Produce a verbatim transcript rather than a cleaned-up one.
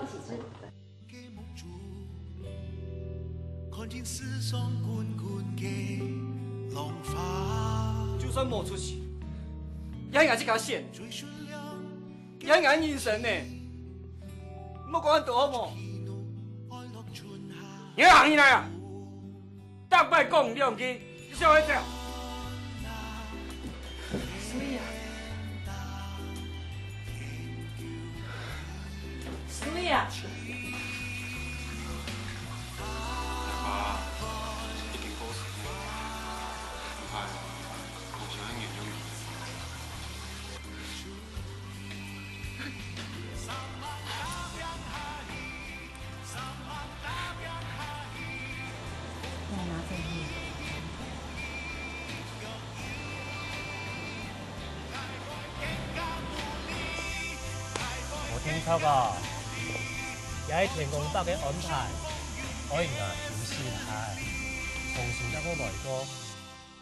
一起吃。就算無出世，也係𠊎自家選，也係𠊎人生呢。莫管恁多好無？你行起來啊！逐擺講兩句，你想愛走？ Sweet啊！爸，已經過十年，你看，我想要原諒你。 無定著哦，也係天公伯个安排，愛人啊休息一下，重新再過來過。